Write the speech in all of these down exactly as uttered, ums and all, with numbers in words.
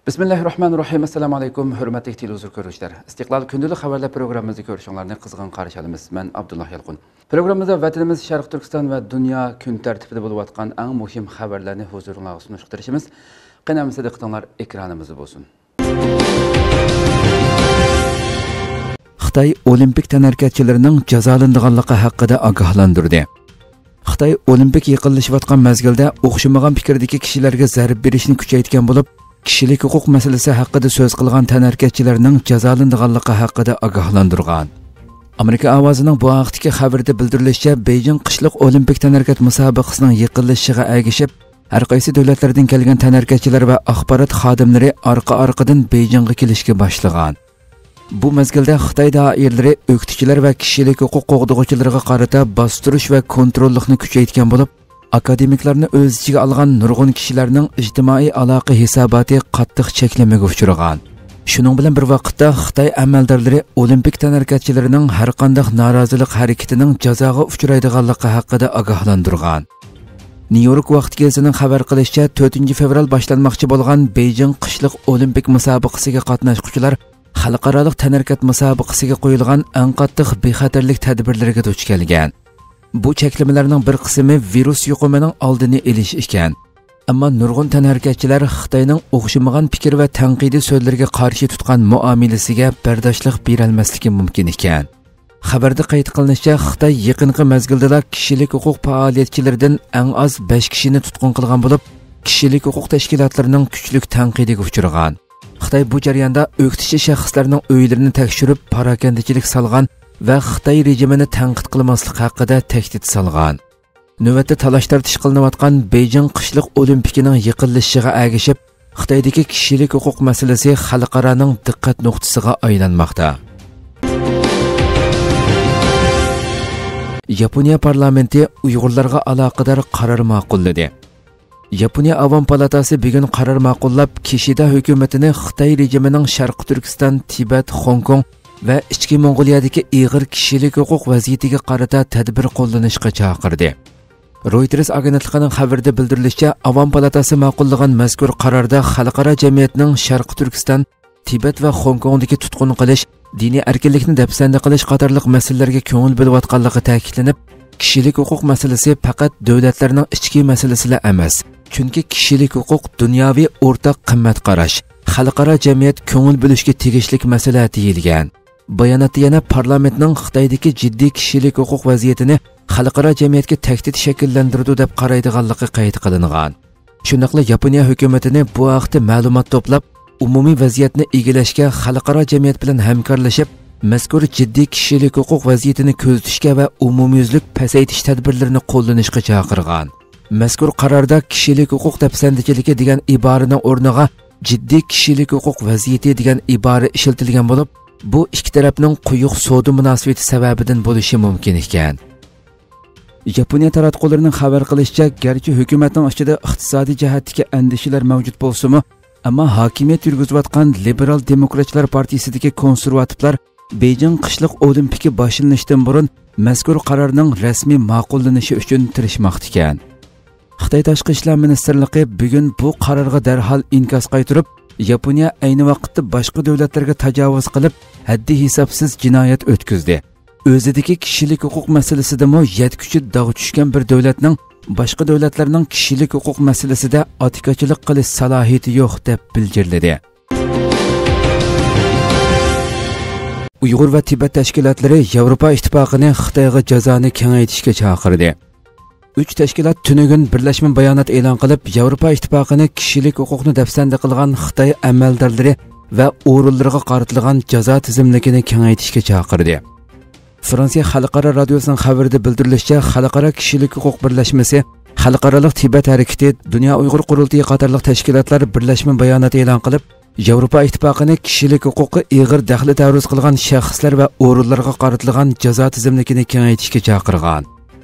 بىسمىللاھىررەھمانىررەھىم. ئەسسالامۇ ئەلەيكۇم، ھۆرمەتلىك تېلېۋىزور كۆرۈشلەر. ئىستىقلال كۈندىلىك خەۋەرلەر پروگراممىمىزدا كۆرۈشۈڭلارنى قىزغىن قارشى ئالىمىز. مەن ئابدۇللا يالقۇن. پروگراممىمىزدا ۋەتىنىمىز شەرقىي تۈركىستان ۋە دۇنيا كۈن تەرتىپىدە بولۇۋاتقان ئەڭ مۇھىم خەۋەرلەرنى ھۇزۇرۇڭلارغا سۇنۇشقا تىرىشىمىز. قېنى ئەمىسە دىققىتىڭلار ئېكرانىمىزدا بولسۇن. خىتاي ئولىمپىك تەنھەرىكەتچىلىرىنىڭ جازالىنىدىغانلىقى ھەققىدە ئاگاھلاندۇردى. خىتاي ئولىمپىك يېقىنلىشىۋاتقان مەزگىلدە ئوخشىمىغان پىكىردىكى كىشىلەرگە زەربە بېرىشنى كۈچەيتكەن بولۇپ، كىشىلىك ھوقۇق مەسىلىسى ھەققىدە سۆز قىلغان تەنھەرىكەتچىلەرنىڭ جازالىنىدىغانلىقى ھەققىدە ئاگاھلاندۇرغان. ئامېرىكا ئاۋازىنىڭ بۇ ھەقتىكى خەۋىرىدە بىلدۈرۈلۈشىچە، بېيجىڭ قىشلىق ئولىمپىك تەنھەرىكەت مۇسابىقىسىنىڭ يېقىنلىشىشىغا ئەگىشىپ، ھەر قايسى دۆلەتلەردىن كەلگەن تەنھەرىكەتچىلەر ۋە ئاخبارات خادىملىرى ئارقا-ئارقىدىن بېيجىڭغا كېلىشكە باشلىغان. بۇ مەزگىلدە خىتاي دائىرىلىرى ئۆكتىچىلەر ۋە كىشىلىك ھوقۇق قوغدىغۇچىلىرىغا قارىتا باستۇرۇش ۋە كونتروللۇقنى كۈچەيتكەن بولۇپ، ئاكادېمىكلارنى ئۆز ئىچىگە ئالغان نۇرغۇن كىشىلەرنىڭ ئىجتىمائىي ئالاقە ھېساباتى قاتتىق چەكلىمىگە ئۇچرىغان. شۇنىڭ بىلەن بىر ۋاقىتتا، خىتاي ئەمەلدارلىرى ئولىمپىك تەنھەرىكەتچىلىرىنىڭ ھەرقانداق نارازىلىق ھەرىكىتىنىڭ جازاغا ئۇچرايدىغانلىقى ھەققىدە ئاگاھلاندۇرغان. نيۇ يورك ۋاقتى گېزىتىنىڭ خەۋەر قىلىشىچە، تۆتىنچى فېۋرال باشلانماقچى بولغان بېيجىڭ قىشلىق ئولىمپىك مۇسابىقىسىگە قاتناشقۇچىلار خەلقئارالىق تەنھەرىكەت مۇسابىقىسىگە قويۇلغان ئەڭ قاتتىق بىخەتەرلىك تەدبىرلىرىگە دۇچ كەلگەن. بۇ چەكلىمىلەرنىڭ بىر قىسمى ۋىرۇس يۇقۇمىنىڭ ئالدىنى ئېلىش ئىكەن. ئەمما نۇرغۇن تەنھەرىكەتچىلەر خىتاينىڭ ئوخشىمىغان پىكىر ۋە تەنقىدىي سۆزلىرىگە قارشى تۇتقان مۇئامىلىسىگە بەرداشلىق بېرەلمەسلىكى مۇمكىن ئىكەن. خەۋەردە قەيت قىلىنىشىچە، خىتاي يېقىنقى مەزگىلدىلا كىشىلىك ھوقۇق پائالىيەتچىلىرىدىن ئەڭ ئاز بەش كىشىنى تۇتقۇن قىلغان بولۇپ، كىشىلىك ھوقۇق تەشكىلاتلىرىنىڭ كۈچلۈك تەنقىدىگە ئۇچرىغان. خىتاي بۇ جەرياندا ئۆكتىچى شەخسلەرنىڭ ئۆيلىرىنى تەكشۈرۈپ، پاراكەندىچىلىك سالغان ۋە خىتاي رېجىمىنى تەنقىد قىلماسلىق ھەققىدە تەھدىت سالغان. نۆۋەتتە تالاش-تارتىش قىلىنىۋاتقان بېيجىڭ قىشلىق ئولىمپىكىنىڭ يېقىنلىشىشىغا ئەگىشىپ، خىتايدىكى كىشىلىك ھوقۇق مەسىلىسى خەلقئارانىڭ دىققەت نۇقتىسىغا ئايلانماقتا. ياپونىيە پارلامېنتى ئۇيغۇرلارغا ئالاقىدار قارار ماقۇللىدى. ياپونىيە ئاۋام پالاتاسى بۈگۈن قارار ماقۇللاپ، كىشىدا ھۆكۈمىتىنى خىتاي رېجىمىنىڭ شەرقىي تۈركىستان، تىبەت، خوڭكوڭ ۋە ئىچكى موڭغۇلىيەدىكى ئېغىر كىشىلىك ھوقۇق ۋەزىيىتىگە قارىتا تەدبىر قوللىنىشقا چاقىردى. رويتېرس ئاگېنتلىقىنىڭ خەۋىرىدە بىلدۈرۈلۈشىچە، ئاۋام پالاتاسى ماقۇللىغان مەزكۇر قاراردا خەلقئارا جەمئىيەتنىڭ شەرقىي تۈركىستان، تىبەت ۋە خوڭكوڭدىكى تۇتقۇن قىلىش، دىنىي ئەركىنلىكنى دەپسەندە قىلىش قاتارلىق مەسىلىلەرگە كۆڭۈل بۆلۈۋاتقانلىقى تەكىتلىنىپ، كىشىلىك ھوقۇق مەسىلىسى پەقەت دۆلەتلەرنىڭ ئىچكى مەسىلىسىلا ئەمەس، چۈنكى كىشىلىك ھوقۇق دۇنياۋى ئورتاق قىممەت قاراش، خەلقئارا جەمئىيەت كۆڭۈل بۆلۈشكە تېگىشلىك مەسىلە، دېيىلگەن. باياناتتا يەنە پارلامېنتنىڭ خىتايدىكى جىددىي كىشىلىك ھوقۇق ۋەزىيىتىنى خەلقئارا جەمئىيەتكە تەھدىت شەكىللەندۈرىدۇ دەپ قارايدىغانلىقى قەيت قىلىنغان. شۇنداقلا ياپونىيە ھۆكۈمىتىنى بۇ ھەقتە مەلۇمات توپلاپ، ئومۇمىي ۋەزىيەتنى ئىگىلەشكە، خەلقئارا جەمئىيەت بىلەن ھەمكارلىشىپ، مەزكۇر جىددىي كىشىلىك ھوقۇق ۋەزىيىتىنى كۆزىتىشكە ۋە ئومۇميۈزلۈك پەسەيتىش تەدبىرلىرىنى قوللىنىشقا چاقىرغان. مەزكۇر قاراردا كىشىلىك ھوقۇق دەپسەندىچىلىكى دېگەن ئىبارىنىڭ ئورنىغا جىددىي كىشىلىك ھوقۇق ۋەزىيىتى دېگەن ئىبارە ئىشلىتىلگەن بولۇپ، بۇ ئىككى تەرەپنىڭ قويۇق سودا مۇناسىۋىتى سەۋەبىدىن بولۇشى مۇمكىن ئىكەن. ياپونىيە تاراتقۇلىرىنىڭ خەۋەر قىلىشىچە، گەرچە ھۆكۈمەتنىڭ ئىچىدە ئىقتىسادىي جەھەتتىكى ئەندىشىلەر مەۋجۇت بولسىمۇ، ئەمما ھاكىمىيەت يۈرگۈزۈۋاتقان لىبېرال دېموكراتچىلار پارتىيىسىدىكى كونسېرۋاتىپلار بېيجىڭ قىشلىق ئولىمپىكى باشلىنىشتىن بۇرۇن مەزكۇر قارارنىڭ رەسمىي ماقۇللىنىشى ئۈچۈن تىرىشماقتىكەن. خىتاي تاشقى ئىشلار مىنىستىرلىقى بۈگۈن بۇ قارارغا دەرھال ئىنكاس قايتۇرۇپ، ياپونىيە ئەينى ۋاقىتتا باشقا دۆلەتلەرگە تاجاۋۇز قىلىپ، ھەددى ھېسابسىز جىنايەت ئۆتكۈزدى. ئۆزىدىكى كىشىلىك ھوقۇق مەسىلىسىدىمۇ يەتكۈچە داغ چۈشكەن بىر دۆلەتنىڭ باشقا دۆلەتلەرنىڭ كىشىلىك ھوقۇق مەسىلىسىدە ئاتىكاچىلىق قىلىش سالاھىيىتى يوق، دەپ بىلجىرلىدى. ئۇيغۇر ۋە تىبەت تەشكىلاتلىرى ياۋروپا ئىتتىپاقىنى خىتايغا جازانى كېڭەيتىشكە چاقىردى. ئۈچ تەشكىلات تۈنۈگۈن بىرلەشمە بايانات ئېلان قىلىپ، ياۋروپا ئىتتىپاقىنى كىشىلىك ھوقۇقنى دەپسەندە قىلغان خىتاي ئەمەلدارلىرى ۋە ئورۇنلىرىغا قارىتىلغان جازا تىزىملىكىنى كېڭەيتىشكە چاقىردى. فرانسىيە خەلقئارا رادىيوسىنىڭ خەۋىرىدە بىلدۈرۈلۈشىچە، خەلقئارا كىشىلىك ھوقۇق بىرلەشمىسى، خەلقئارالىق تىبەت ھەرىكىتى، دۇنيا ئۇيغۇر قۇرۇلتىيى قاتارلىق تەشكىلاتلار بىرلەشمە بايانات ئېلان قىلىپ، ياۋروپا ئىتتىپاقىنى كىشىلىك ھوقۇققا ئېغىر دەخلى تەرۇز قىلغان شەخسلەر ۋە ئورۇنلارغا قارىتىلغان جازا تىزىملىكىنى كېڭەيتىشكە چاقىرغان.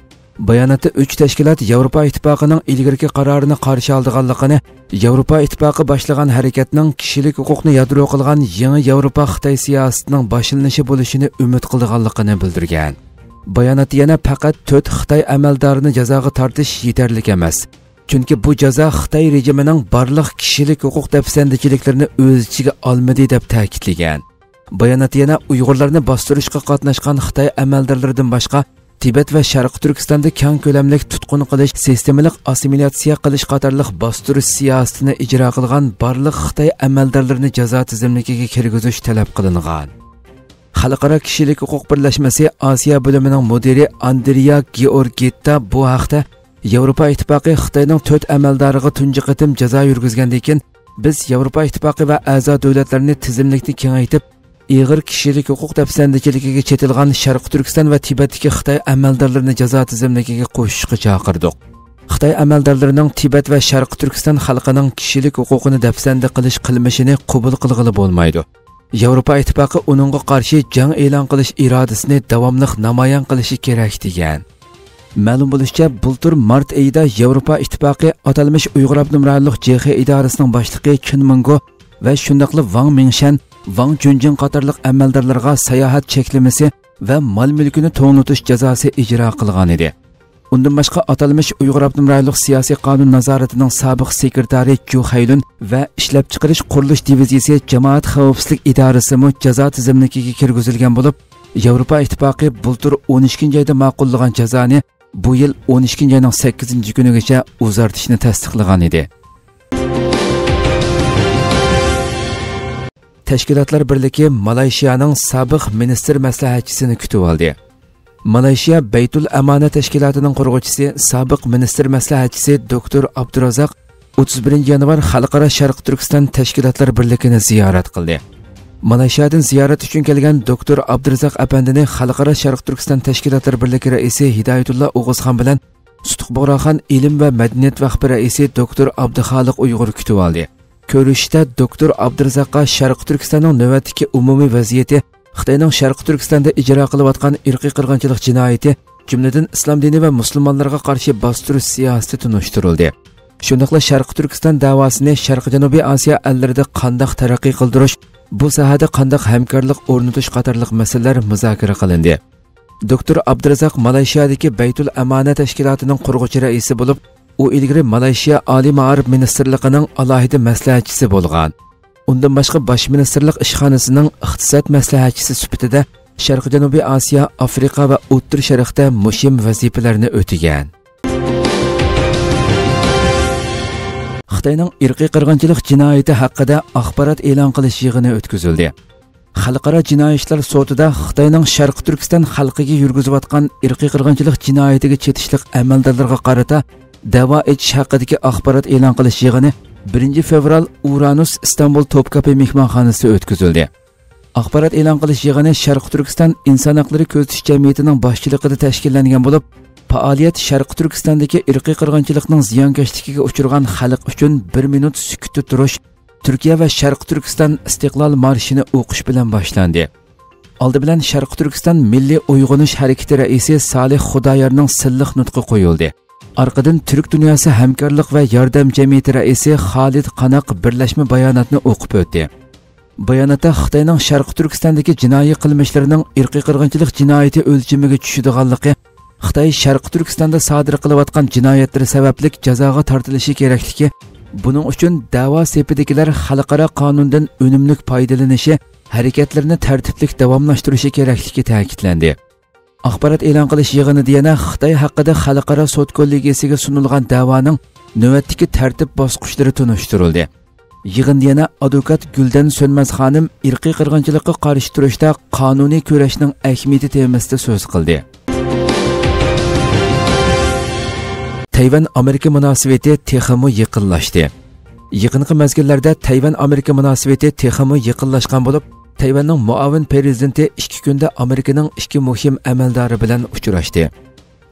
باياناتتا ئۈچ تەشكىلات ياۋروپا ئىتتىپاقىنىڭ ئىلگىرىكى قارارىنى قارشى ئالىدىغانلىقىنى، ياۋروپا ئىتتىپاقى باشلىغان ھەرىكەتنىڭ كىشىلىك ھوقۇقنى يادرو قىلغان يېڭى ياۋروپا خىتاي سىياسىتىنىڭ باشلىنىشى بولۇشىنى ئۈمىد قىلىدىغانلىقىنى بىلدۈرگەن. باياناتتا يەنە پەقەت تۆت خىتاي ئەمەلدارىنى جازاغا تارتىش يېتەرلىك ئەمەس. چۈنكى بۇ جازا خىتاي رېجىمىنىڭ بارلىق كىشىلىك ھوقۇق دەپسەندىچىلىكلىرىنى ئۆز ئىچىگە ئالمىدى، دەپ تەكىتلىگەن. بايانات يەنە ئۇيغۇرلارنى باستۇرۇشقا قاتناشقان خىتاي ئەمەلدارلىرىدىن باشقا، تىبەت ۋە شەرقىي تۈركىستاندا كەڭ كۆلەملىك تۇتقۇن قىلىش، سىستېمىلىق ئاسسىمىلياتسىيە قىلىش قاتارلىق باستۇرۇش سىياسىتىنى ئىجرا قىلغان بارلىق خىتاي ئەمەلدارلىرىنى جازا تىزىملىكىگە كىرگۈزۈش تەلەپ قىلىنغان. خەلقئارا كىشىلىك ھوقۇق بىرلەشمىسى ئاسىيا بۆلۈمىنىڭ مۇدىرى ئاندرېيا گېئورگىتا بۇ ھەقتە ياۋروپا ئىتتىپاقى خىتاينىڭ تۆت ئەمەلدارىغا تۇنجى قېتىم جازا يۈرگۈزگەندىن كېيىن، بىز ياۋروپا ئىتتىپاقى ۋە ئەزا دۆلەتلەرنى تىزىملىكنى كېڭەيتىپ، ئېغىر كىشىلىك ھوقۇق دەپسەندىچىلىكىگە چېتىلغان شەرقىي تۈركىستان ۋە تىبەتتىكى خىتاي ئەمەلدارلىرىنى جازا تىزىملىكىگە قوشۇشقا چاقىردۇق. خىتاي ئەمەلدارلىرىنىڭ تىبەت ۋە شەرقىي تۈركىستان خەلقىنىڭ كىشىلىك ھوقۇقىنى دەپسەندە قىلىش قىلمىشىنى قوبۇل قىلغىلى بولمايدۇ. ياۋروپا ئىتتىپاقى ئۇنىڭغا قارشى جەڭ ئېلان قىلىش ئىرادىسىنى داۋاملىق نامايان قىلىشى كېرەك، دېگەن. مەلۇم بولۇشىچە، بۇلتۇر مارت ئېيىدا ياۋروپا ئىتتىپاقى ئاتالمىش ئۇيغۇر ئاپتونوم رايونلۇق جېخې ئىدارىسىنىڭ باشلىقى چېن مىڭگو ۋە شۇنداقلا ۋاڭ مىڭشەن، ۋاڭ جۈنجىڭ قاتارلىق ئەمەلدارلارغا ساياھەت چەكلىمىسى ۋە مال-مۈلكىنى توڭلىتىش جازاسى ئىجرا قىلغان ئىدى. ئۇندىن باشقا، ئاتالمىش ئۇيغۇر ئاپتونوم رايونلۇق سىياسىي قانۇن نازارىتىنىڭ سابىق سېكرېتارى جۇ خەيلۈن ۋە ئىشلەپچىقىرىش قۇرۇلۇش دىۋىزىيىسى جامائەت خەۋپسىزلىك ئىدارىسىمۇ جازا تىزىملىكىگە كىرگۈزۈلگەن بولۇپ، ياۋروپا ئىتتىپاقى بۇلتۇر ئون ئىككىنچى ئايدا ماقۇللىغان جازانى بۇ يىل ئون ئىككىنچى ئاينىڭ سەككىزىنچى كۈنىگىچە ئۇزارتىشنى تەستىقلىغان ئىدى. تەشكىلاتلار بىرلىكى مالايشىيانىڭ سابىق مىنىستىر مەسلىھەتچىسىنى كۈتۈۋالدى. مالايشىيا بەيتۇل ئەمانە تەشكىلاتىنىڭ قۇرغۇچىسى، سابىق مىنىستىر مەسلىھەتچىسى دوكتور ئابدۇرازاق ئوتتۇز بىرىنچى يانۋار خەلقئارا شەرقىي تۈركىستان تەشكىلاتلار بىرلىكىنى زىيارەت قىلدى. مالايشىيادىن زىيارەت ئۈچۈن كەلگەن دوكتور ئابدۇرازاق ئەپەندىنى خەلقئارا شەرقىي تۈركىستان تەشكىلاتلار بىرلىكى رەئىسى ھىدايەتۇللا ئوغۇزخان بىلەن سۇتۇق بۇغراخان ئىلىم ۋە مەدەنىيەت ۋەقپى رەئىسى دوكتور ئابدۇخالىق ئۇيغۇر كۈتۈۋالدى. كۆرۈشۈشتە دوكتور ئابدۇرازاققا شەرقىي تۈركىستاننىڭ نۆۋەتتىكى ئومۇمىي ۋەزىيىتى، خىتاينىڭ شەرقىي تۈركىستاندا ئىجرا قىلىۋاتقان ئىرقىي قىرغىنچىلىق جىنايىتى، جۈملىدىن ئىسلام دىنى ۋە مۇسۇلمانلارغا قارشى باستۇرۇش سىياسىتى تونۇشتۇرۇلدى. شۇنداقلا شەرقىي تۈركىستان دەۋاسىنى شەرقىي جەنۇبىي ئاسىيا ئەللىرىدە قانداق تەرەققىي قىلدۇرۇش، بۇ ساھەدە قانداق ھەمكارلىق ئورنىتىش قاتارلىق مەسىلىلەر مۇزاكىرە قىلىندى. دوكتور ئابدۇرازاق مالايشىيادىكى بەيتۇل ئەمانە تەشكىلاتىنىڭ قۇرغۇچى رەئىسى بولۇپ، ئۇ ئىلگىرى مالايشىيا ئالىي مائارىپ مىنىستىرلىقىنىڭ ئالاھىدە مەسلىھەتچىسى بولغان. ئۇندىن باشقا، باش مىنىستىرلىق ئىشخانىسىنىڭ ئىقتىساد مەسلىھەتچىسى سۈپىتىدە شەرقىي جەنۇبىي ئاسىيا، ئافرىقا ۋە ئوتتۇرا شەرقتە مۇھىم ۋەزىپىلەرنى ئۆتىگەن. خىتاينىڭ ئىرقىي قىرغىنچىلىق جىنايىتى ھەققىدە ئاخبارات ئېلان قىلىش يىغىنى ئۆتكۈزۈلدى. خەلقئارا جىنايى ئىشلار سوتىدا خىتاينىڭ شەرقىي تۈركىستان خەلقىگە يۈرگۈزۈۋاتقان ئىرقىي قىرغىنچىلىق جىنايىتىگە چېتىشلىق ئەمەلدارلىرىغا قارىتا دەۋا ئېچىش ھەققىدىكى ئاخبارات ئېلان قىلىش يىغىنى بىرىنچى فېۋرال ئۇرانۇس ئىستانبۇل توپكاپى مېھمانخانىسىدا ئۆتكۈزۈلدى. ئاخبارات ئېلان قىلىش يىغىنى شەرقىي تۈركىستان ئىنسان ھەقلىرى كۆزىتىش جەمئىيىتىنىڭ باشچىلىقىدا تەشكىللەنگەن بولۇپ، پائالىيەت شەرقىي تۈركىستاندىكى ئىرقىي قىرغىنچىلىقنىڭ زىيانكەشلىكىگە ئۇچرىغان خەلق ئۈچۈن بىر مىنۇت سۈكۈتتە تۇرۇش، تۈركىيە ۋە شەرقىي تۈركىستان ئىستىقلال مارشىنى ئوقۇش بىلەن باشلاندى. ئالدى بىلەن شەرقىي تۈركىستان مىللىي ئويغىنىش ھەرىكىتى رەئىسى سالىھ خۇدايارنىڭ سىللىق نۇتقى قويۇلدى. ئارقىدىن تۈرك دۇنياسى ھەمكارلىق ۋە ياردەم جەمئىيىتى رەئىسى خالىد قاناق بىرلەشمە باياناتنى ئوقۇپ ئۆتتى. باياناتتا خىتاينىڭ شەرقىي تۈركىستاندىكى جىنايى قىلمىشلىرىنىڭ ئىرقىي قىرغىنچىلىق جىنايىتى ئۆلچىمىگە چۈشىدىغانلىقى، خىتاي شەرقىي تۈركىستاندا سادىر قىلىۋاتقان جىنايەتلىرى سەۋەبلىك جازاغا تارتىلىشى كېرەكلىكى، بۇنىڭ ئۈچۈن دەۋا سېپىدىكىلەر خەلقئارا قانۇندىن ئۈنۈملۈك پايدىلىنىشى، ھەرىكەتلىرىنى تەرتىپلىك داۋاملاشتۇرۇشى كېرەكلىكى تەكىتلەندى. ئاخبارات ئېلان قىلىش يىغىنىدا يەنە خىتاي ھەققىدە خەلقئارا سوت كوللېگىيىسىگە سۇنۇلغان دەۋانىڭ نۆۋەتتىكى تەرتىپ باسقۇچلىرى تونۇشتۇرۇلدى. يىغىندا يەنە ئادۋوكات گۈلدەن سۆنمەز خانىم ئىرقىي قىرغىنچىلىققا قارشى تۇرۇشتا قانۇنىي كۈرەشنىڭ ئەھمىيىتى تېمىسىدا سۆز قىلدى. تەيۋەن ئامېرىكا مۇناسىۋىتى تېخىمۇ يېقىنلاشتى. يېقىنقى مەزگىللەردە تەيۋەن ئامېرىكا مۇناسىۋىتى تېخىمۇ يېقىنلاشقان بولۇپ، تەيۋەننىڭ مۇئاۋىن پىرېزىدېنتى ئىككى كۈندە ئامېرىكىنىڭ ئىككى مۇھىم ئەمەلدارى بىلەن ئۇچراشتى.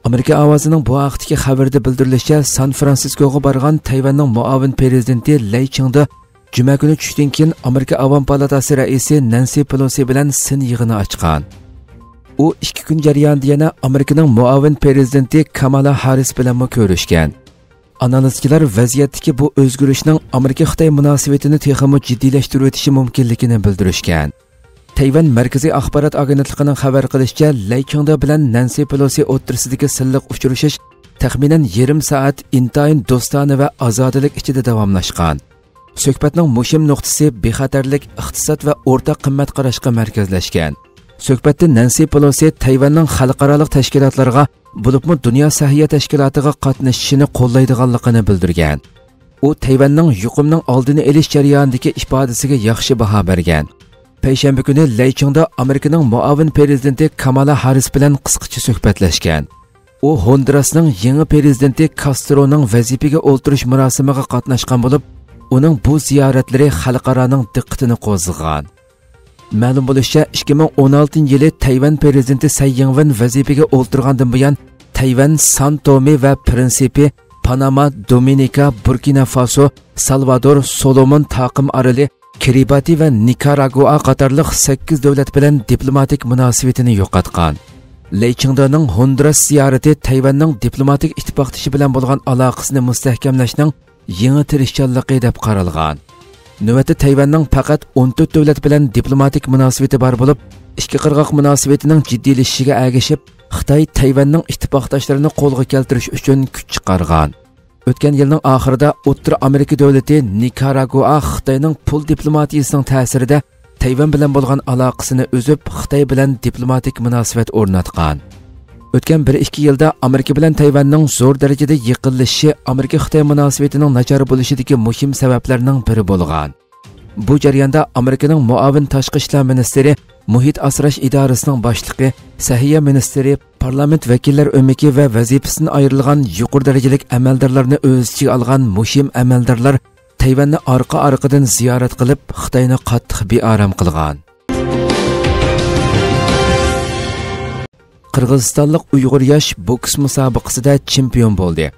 ئامېرىكا ئاۋازىنىڭ بۇ ھەقتىكى خەۋىرىدە بىلدۈرۈلۈشىچە، سان فرانسىسكوغا بارغان تەيۋەننىڭ مۇئاۋىن پىرېزىدېنتى لەي چىڭدې جۈمە كۈنى چۈشتىن كېيىن ئامېرىكا ئاۋام پالاتاسى رەئىسى نەنسى پېلوسى بىلەن سىن يىغىنى ئاچقان. ئۇ ئىككى كۈن جەريانىدا يەنە ئامېرىكىنىڭ مۇئاۋىن پىرېزىدېنتى كامالا ھاررىس بىلەنمۇ كۆرۈشكەن. ئانالىزچىلار ۋەزىيەتتىكى بۇ ئۆزگىرىشنىڭ ئامېرىكا-خىتاي مۇناسىۋىتىنى تېخىمۇ جىددىيلەشتۈرۈۋېتىشى مۇمكىنلىكىنى بىلدۈرۈشكەن. تەيۋەن مەركىزىي ئاخبارات ئاگېنتلىقىنىڭ خەۋەر قىلىشىچە، لەي چىڭدې بىلەن نەنسى پېلوسى ئوتتۇرىسىدىكى سىنلىق ئۇچرىشىش تەخمىنەن يېرىم سائەت ئىنتايىن دوستانە ۋە ئازادىلىك ئىچىدە داۋاملاشقان. سۆھبەتنىڭ مۇھىم نۇقتىسى بىخەتەرلىك، ئىقتىساد ۋە ئورتاق قىممەت قاراشقا مەركەزلەشكەن. سۆھبەتتە نەنسى پېلوسى تەيۋەننىڭ خەلقئارالىق تەشكىلاتلارغا، بولۇپمۇ دۇنيا سەھىيە تەشكىلاتىغا قاتنىشىشىنى قوللايدىغانلىقىنى بىلدۈرگەن. ئۇ تەيۋەننىڭ يۇقۇمنىڭ ئالدىنى ئېلىش جەريانىدىكى ئىپادىسىگە ياخشى باھا بەرگەن. پەيشەنبە كۈنى لەيچىڭدا ئامېرىكىنىڭ مۇئاۋىن پىرېزىدېنتى كامالا ھاررىس بىلەن قىسقىچە سۆھبەتلەشكەن. ئۇ ھوندۇراسنىڭ يېڭى پىرېزىدېنتى كاسترونىڭ ۋەزىپىگە ئولتۇرۇش مۇراسىمىغا قاتناشقان بولۇپ، ئۇنىڭ بۇ زىيارەتلىرى خەلقئارانىڭ دىققىتىنى قوزغىغان. مەلۇم بولۇشىچە، ئىككى مىڭ ئون ئالتىنچى يىلى تەيۋەن پىرېزىدېنتى سەي يىڭۋېن ۋەزىپىگە ئولتۇرغاندىن بۇيان، تەيۋەن، سان تومى ۋە پرىنسىپى، پاناما، دومىنىكا، بۇركىنا فاسو، سالۋادور، سولومون تاقىم ئارىلى، كىرىباتى ۋە نىكاراگۇئا قاتارلىق سەككىز دۆلەت بىلەن دىپلوماتىك مۇناسىۋىتىنى يوقاتقان. لەي چىڭدېنىڭ ھوندۇراس زىيارىتى تەيۋەننىڭ دىپلوماتىك ئىتتىپاقدىشى بىلەن بولغان ئالاقىسىنى مۇستەھكەملەشنىڭ يېڭى تىرىشچانلىقى دەپ قارالغان. نۆۋەتتە تەيۋەننىڭ پەقەت ئون تۆت دۆلەت بىلەن دىپلوماتىك مۇناسىۋىتى بار بولۇپ، ئىككى قىرغاق مۇناسىۋىتىنىڭ جىددىيلىشىشىگە ئەگىشىپ، خىتاي تەيۋەننىڭ ئىتتىپاقداشلىرىنى قولغا كەلتۈرۈش ئۈچۈن كۈچ چىقارغان. ئۆتكەن يىلنىڭ ئاخىرىدا ئوتتۇرا ئامېرىكا دۆلىتى نىكاراگۇئا خىتاينىڭ پۇل دىپلوماتىيىسىنىڭ تەسىرىدە تەيۋەن بىلەن بولغان ئالاقىسىنى ئۈزۈپ، خىتاي بىلەن دىپلوماتىك مۇناسىۋەت ئورناتقان. ئۆتكەن بىر ئىككى يىلدا ئامېرىكا بىلەن تەيۋەننىڭ زور دەرىجىدە يېقىنلىشىشى ئامېرىكا-خىتاي مۇناسىۋىتىنىڭ ناچار بولۇشىدىكى مۇھىم سەۋەبلەرنىڭ بىرى بولغان. بۇ جەرياندا ئامېرىكىنىڭ مۇئاۋىن تاشقى ئىشلار مىنىستىرى، مۇھىت ئاسراش ئىدارىسىنىڭ باشلىقى، سەھىيە مىنىستىرى، پارلامېنت ۋەكىللەر ئۆمىكى ۋە ۋەزىپىسىدىن ئايرىلغان يۇقىرى دەرىجىلىك ئەمەلدارلارنى ئۆز ئىچىگە ئالغان مۇھىم ئەمەلدارلار تەيۋەننى ئارقا-ئارقىدىن زىيارەت قىلىپ، خىتاينى قاتتىق بىئارام قىلغان. قىرغىزىستانلىق ئۇيغۇر ياش بوكس مۇسابىقىسىدە چېمپىيون بولدى.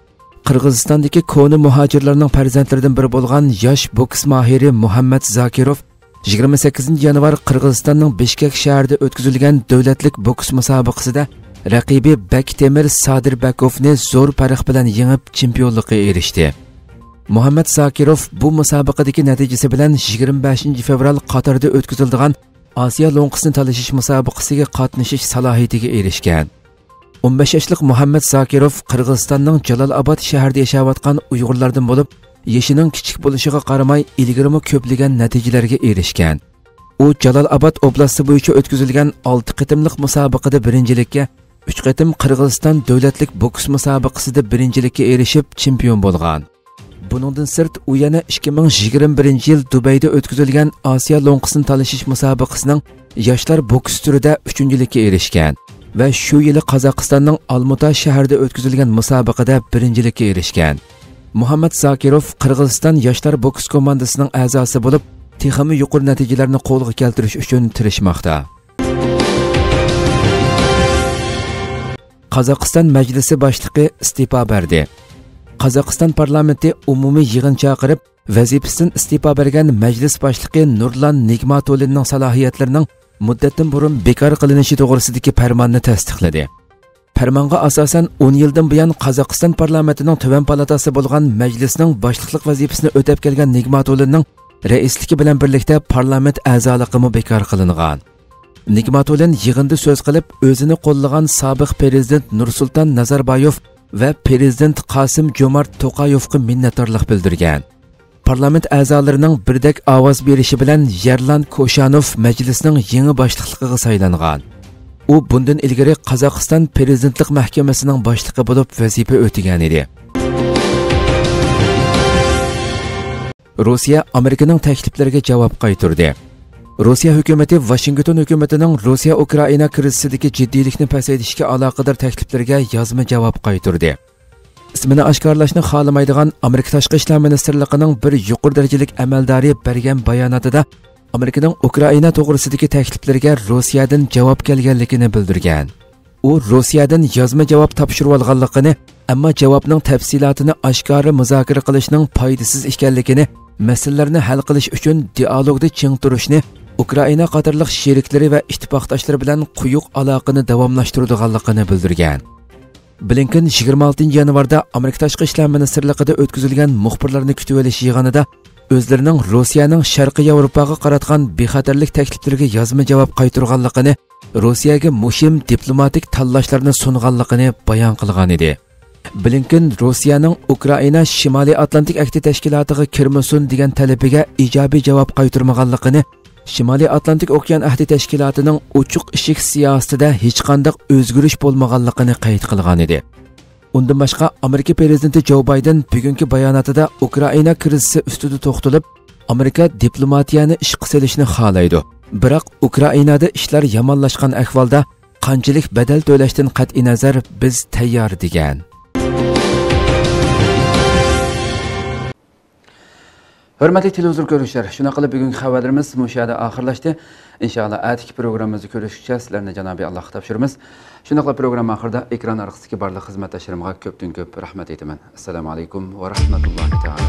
قىرغىزىستاندىكى كونا مۇھاجىرلارنىڭ پەرزەنتلىرىدىن بىرى بولغان ياش بوكس ماھىرى مۇھەممەد زاكىروف يىگىرمە سەككىزىنچى يانۋار قىرغىزىستاننىڭ بىشكەك شەھىرىدە ئۆتكۈزۈلگەن دۆلەتلىك بوكس مۇسابىقىسىدە رەقىبى بەكتېمىر سادىربەكوفنى زور پەرق بىلەن يېڭىپ، چېمپىيونلۇققا ئېرىشتى. مۇھەممەد زاكىروف بۇ مۇسابىقىدىكى نەتىجىسى بىلەن يىگىرمە بەشىنچى فېۋرال قاتاردا ئۆتكۈزۈلىدىغان ئاسىيا لوڭقىسىنى تالىشىش مۇسابىقىسىگە قاتنىشىش سالاھىيىتىگە ئېرىشكەن. ئون بەش ياشلىق مۇھەممەد زاكىروف قىرغىزىستاننىڭ جالال ئاباد شەھىرىدە ياشاۋاتقان ئۇيغۇرلاردىن بولۇپ، يېشىنىڭ كىچىك بولۇشىغا قارىماي، ئىلگىرىمۇ كۆپلىگەن نەتىجىلەرگە ئېرىشكەن. ئۇ جالال ئاباد ئوبلاستى بويىچە ئۆتكۈزۈلگەن ئالتە قېتىملىق مۇسابىقىدە بىرىنچىلىككە، ئۈچ قېتىم قىرغىزىستان دۆلەتلىك بوكس مۇسابىقىسىدە بىرىنچىلىككە ئېرىشىپ، چېمپىيون بولغان. بۇنىڭدىن سىرت، ئۇ يەنە ئىككى مىڭ يىگىرمە بىرىنچى يىل دۇبەيدە ئۆتكۈزۈلگەن ئاسىيا لوڭقىسىنى تالىشىش مۇسابىقىسىنىڭ ياشلار بوكس تۈرىدە ئۈچىنچىلىككە ئېرىشكەن ۋە شۇ يىلى قازاقىستاننىڭ ئالمۇتا شەھىرىدە ئۆتكۈزۈلگەن مۇسابىقىدە بىرىنچىلىككە ئېرىشكەن. مۇھەممەد زاكىروف قىرغىزىستان ياشلار بوكس كوماندىسىنىڭ ئەزاسى بولۇپ، تېخىمۇ يۇقىرى نەتىجىلەرنى قولغا كەلتۈرۈش ئۈچۈن تىرىشماقتا. قازاقىستان مەجلىسى باشلىقى ئىستېپا بەردى. قازاقىستان پارلامېنتى ئومۇمىي يىغىن چاقىرىپ، ۋەزىپىسىدىن ئىستېپا بەرگەن مەجلىس باشلىقى نۇرلان نىگماتۇللىنىڭ سالاھىيەتلىرىنىڭ مۇددەتتىن بۇرۇن بىكار قىلىنىشى توغرىسىدىكى پەرماننى تەستىقلىدى. پەرمانغا ئاساسەن، ئون يىلدىن بۇيان قازاقىستان پارلامېنتىنىڭ تۆۋەن پالاتاسى بولغان مەجلىسنىڭ باشلىقلىق ۋەزىپىسىنى ئۆتەپ كەلگەن نىگماتۇللىنىڭ رەئىسلىكى بىلەن بىرلىكتە پارلامېنت ئەزالىقىمۇ بىكار قىلىنغان. نىگماتۇللىن يىغىندا سۆز قىلىپ، ئۆزىنى قوللىغان سابىق پىرېزىدېنت نۇرسۇلتان نازاربايېف ۋە پىرېزىدېنت قاسىم جومارت توقايېۋقا مىننەتدارلىق بىلدۈرگەن. پارلامېنت ئەزالىرىنىڭ بىردەك ئاۋاز بېرىشى بىلەن يەرلان كوشانوف مەجلىسنىڭ يېڭى باشلىقلىقىغا سايلانغان. ئۇ بۇندىن ئىلگىرى قازاقىستان پىرېزىدېنتلىق مەھكىمىسىنىڭ باشلىقى بولۇپ ۋەزىپە ئۆتىگەنىدى. روسىيە ئامېرىكىنىڭ تەكلىپلىرىگە جاۋاب قايتۇردى. روسىيە ھۆكۈمىتى ۋاشىنگتون ھۆكۈمىتىنىڭ روسىيە-ئۇكرائىنا كىرىزىسىدىكى جىددىيلىكنى پەسەيتىشكە ئالاقىدار تەكلىپلىرىگە يازما جاۋاب قايتۇردى. ئىسمىنى ئاشكارىلاشنى خالىمايدىغان ئامېرىكا تاشقى ئىشلار مىنىستىرلىقىنىڭ بىر يۇقىرى دەرىجىلىك ئەمەلدارى بەرگەن باياناتىدا ئامېرىكىنىڭ ئۇكرائىنا توغرىسىدىكى تەكلىپلىرىگە روسىيەدىن جاۋاب كەلگەنلىكىنى بىلدۈرگەن. ئۇ روسىيەدىن يازما جاۋاب تاپشۇرۇۋالغانلىقىنى، ئەمما جاۋابنىڭ تەپسىلاتىنى ئاشكارا مۇزاكىرە قىلىشنىڭ پايدىسىز ئىكەنلىكىنى، مەسىلىلەرنى ھەل قىلىش ئۈچۈن دىئالوگدا چىڭ تۇرۇشنى ئۇكرائىنا قاتارلىق شېرىكلىرى ۋە ئىتتىپاقداشلىرى بىلەن قويۇق ئالاقىنى داۋاملاشتۇرىدىغانلىقىنى بىلدۈرگەن. بلىنكېن يىگىرمە ئالتىنچى يانۋاردا ئامېرىكا تاشقى ئىشلار مىنىستىرلىقىدا ئۆتكۈزۈلگەن مۇخبىرلارنى كۈتۈۋېلىش يىغىنىدا ئۆزلىرىنىڭ روسىيەنىڭ شەرقىي ياۋروپاغا قاراتقان بىخەتەرلىك تەكلىپلىرىگە يازما جاۋاب قايتۇرغانلىقىنى، روسىيەگە مۇھىم دىپلوماتىك تاللاشلارنى سۇنغانلىقىنى بايان قىلغانىدى. بلىنكېن روسىيەنىڭ ئۇكرائىنا شىمالىي ئاتلانتىك ئەھدى تەشكىلاتىغا كىرمىسۇن دېگەن تەلىپىگە ئىجابىي جاۋاب قايتۇرمىغانلىقىنى، شىمالىي ئاتلانتىك ئوكيان ئەھدى تەشكىلاتىنىڭ ئوچۇق ئىشىك سىياسىتىدە ھېچقانداق ئۆزگىرىش بولمىغانلىقىنى قەيت قىلغانىدى. ئۇندىن باشقا، ئامېرىكا پىرېزىدېنتى جو بايدېن بۈگۈنكى باياناتىدا ئۇكرائىنا كىرىزىسى ئۈستىدە توختىلىپ، ئامېرىكا دىپلوماتىيەنى ئىشقا سېلىشنى خالايدۇ. بىراق، ئۇكرائىنادا ئىشلار يامانلاشقان ئەھۋالدا قانچىلىك بەدەل تۆلەشتىن قەتئىينەزەر، بىز تەييار، دېگەن. ھۆرمەتلىك تېلېۋىزور كۆرۈشلەر، شۇنداق قىلىپ بۈگۈنكى خەۋەرلىرىمىز مۇشۇ يەردە ئاخىرلاشتى. ئىنشائاللا، ئەتىكى پروگراممىمىزدا كۆرۈشكىچە سىلەرنى جانابى ئاللاھقا تاپشۇرىمىز. شۇنداقلا پروگرامما ئاخىرىدا ئېكران ئارقىسىدىكى بارلىق خىزمەتداشلىرىمغا كۆپتىن كۆپ رەھمەت ئېيتىمەن. ئەسسالامۇ ئەلەيكۇم ۋە رەھمەتۇللاھى تائالا